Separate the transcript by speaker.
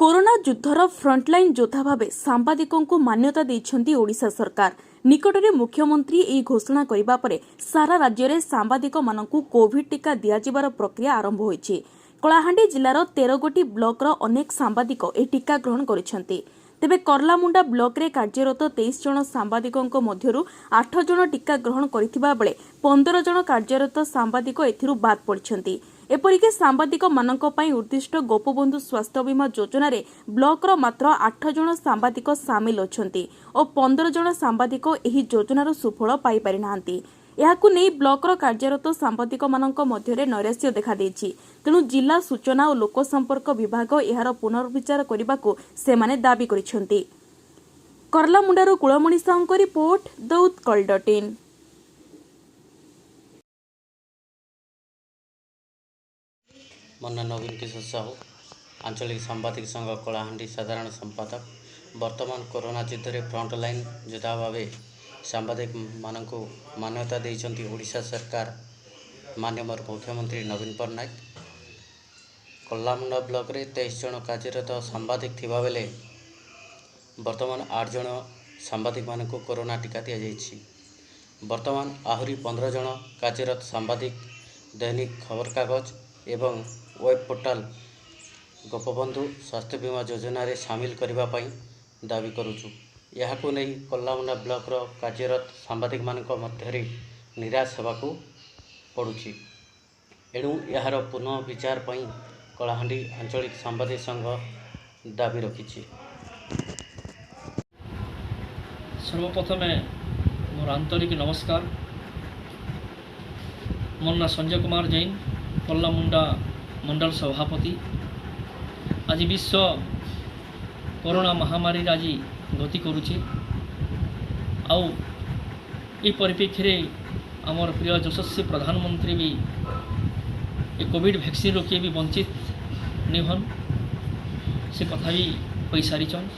Speaker 1: Corona ଯୁଦ୍ଧର frontline ଯୋଦ୍ଧା ଭାବେ ସାମ୍ବାଦିକଙ୍କୁ ମାନ୍ୟତା ଦେଇଛନ୍ତି ଓଡ଼ିଶା ସରକାର। ନିକଟରେ ମୁଖ୍ୟମନ୍ତ୍ରୀ ଏହି ଘୋଷଣା କରିବା ପରେ ସାରା ରାଜ୍ୟରେ ସାମ୍ବାଦିକମାନଙ୍କୁ କୋଭିଡ୍ ଟିକା ଦିଆଯିବାର ପ୍ରକ୍ରିୟା ଆରମ୍ଭ ହୋଇଛି। କଳାହାଣ୍ଡି ଜିଲ୍ଲାର 13 ଗୋଟି ବ୍ଲକର ଅନେକ ସାମ୍ବାଦିକ ଏହି ଟିକା ଗ୍ରହଣ କରିଛନ୍ତି। ତେବେ କର୍ଲାମୁଣ୍ଡା ବ୍ଲକରେ କାର୍ଯ୍ୟରତ 23 ଜଣ ସାମ୍ବାଦିକଙ୍କ ମଧ୍ୟରୁ 8 ଜଣ ଟିକା ଗ୍ରହଣ କରିଥିବା ବେଳେ 15 ଜଣ କାର୍ଯ୍ୟରତ ସାମ୍ବାଦିକ ଏଥିରୁ ବାଦ୍ ପଡ଼ିଛନ୍ତି। ଏପରିକି ସାମ୍ବାଦିକମାନଙ୍କ ପାଇଁ ଉଦ୍ଦିଷ୍ଟ ଗୋପବନ୍ଧୁ ସ୍ୱାସ୍ଥ୍ୟ ବୀମା ଯୋଜନାରେ ବ୍ଲକର ମାତ୍ର 8 ଜଣ ସାମ୍ବାଦିକ ସାମିଲ ଅଛନ୍ତି ଓ 15 ଜଣ ସାମ୍ବାଦିକ ଏହି ଯୋଜନାର ସୁଫଳ ପାଇପାରିନାହାନ୍ତି। ଏହାକୁ ନେଇ ବ୍ଲକର କାର୍ଯ୍ୟରତ ସାମ୍ବାଦିକମାନଙ୍କ ମଧ୍ୟରେ ନୈରାଶ୍ୟ ଦେଖାଦେଇଛି। ତେଣୁ ଜିଲ୍ଲା ସୂଚନା ଓ ଲୋକସମ୍ପର୍କ ବିଭାଗ ଏହାର ପୁନର୍ବିଚାର କରିବାକୁ ସେମାନେ ଦାବି କରିଛନ୍ତି। କର୍ଲାମୁଣ୍ଡାରୁ କୁଳମଣି ସାହୁଙ୍କ ରିପୋର୍ଟ, ଦ ଉତ୍କଳ.ଇନ୍।
Speaker 2: ମୋ ନାଁ ନବୀନ କିଶୋର ସାହୁ, ଆଞ୍ଚଳିକ ସାମ୍ବାଦିକ ସଂଘ କଳାହାଣ୍ଡି ସାଧାରଣ ସମ୍ପାଦକ। ବର୍ତ୍ତମାନ କରୋନା ଯୁଦ୍ଧରେ ଫ୍ରଣ୍ଟ ଲାଇନ୍ ଯୋଦ୍ଧା ଭାବେ ସାମ୍ବାଦିକମାନଙ୍କୁ ମାନ୍ୟତା ଦେଇଛନ୍ତି ଓଡ଼ିଶା ସରକାର, ମାନ୍ୟବର ମୁଖ୍ୟମନ୍ତ୍ରୀ ନବୀନ ପଟ୍ଟନାୟକ। କର୍ଲାମୁଣ୍ଡା ବ୍ଲକରେ 23 ଜଣ କାର୍ଯ୍ୟରତ ସାମ୍ବାଦିକ ଥିବାବେଳେ ବର୍ତ୍ତମାନ 8 ଜଣ ସାମ୍ବାଦିକମାନଙ୍କୁ କରୋନା ଟୀକା ଦିଆଯାଇଛି। ବର୍ତ୍ତମାନ ଆହୁରି 15 ଜଣ କାର୍ଯ୍ୟରତ ସାମ୍ବାଦିକ, ଦୈନିକ ଖବରକାଗଜ ଏବଂ ୱେବ୍ ପୋର୍ଟାଲ ଗୋପବନ୍ଧୁ ସ୍ୱାସ୍ଥ୍ୟ ବୀମା ଯୋଜନାରେ ସାମିଲ କରିବା ପାଇଁ ଦାବି କରୁଛୁ। ଏହାକୁ ନେଇ କର୍ଲାମୁଣ୍ଡା ବ୍ଲକର କାର୍ଯ୍ୟରତ ସାମ୍ବାଦିକମାନଙ୍କ ମଧ୍ୟରେ ନିରାଶ ହେବାକୁ ପଡ଼ୁଛି। ଏଣୁ ଏହାର ପୁନଃ ବିଚାର ପାଇଁ କଳାହାଣ୍ଡି ଆଞ୍ଚଳିକ ସାମ୍ବାଦିକ ସଂଘ ଦାବି ରଖିଛି।
Speaker 3: ସର୍ବପ୍ରଥମେ ମୋର ଆନ୍ତରିକ ନମସ୍କାର। ମୋର ନାଁ ସଞ୍ଜୟ କୁମାର ଜୈନ, କର୍ଲାମୁଣ୍ଡା ମଣ୍ଡଳ ସଭାପତି। ଆଜି ବିଶ୍ୱ କରୋନା ମହାମାରୀରେ ଆଜି ଗତି କରୁଛି। ଆଉ ଏ ପରିପ୍ରେକ୍ଷୀରେ ଆମର ପ୍ରିୟ ଯଶସ୍ୱୀ ପ୍ରଧାନମନ୍ତ୍ରୀ ବି ଏ କୋଭିଡ଼ ଭ୍ୟାକ୍ସିନ୍ରୁ କିଏ ବି ବଞ୍ଚିତ ନି ହନ୍, ସେ କଥା ବି କହିସାରିଛନ୍।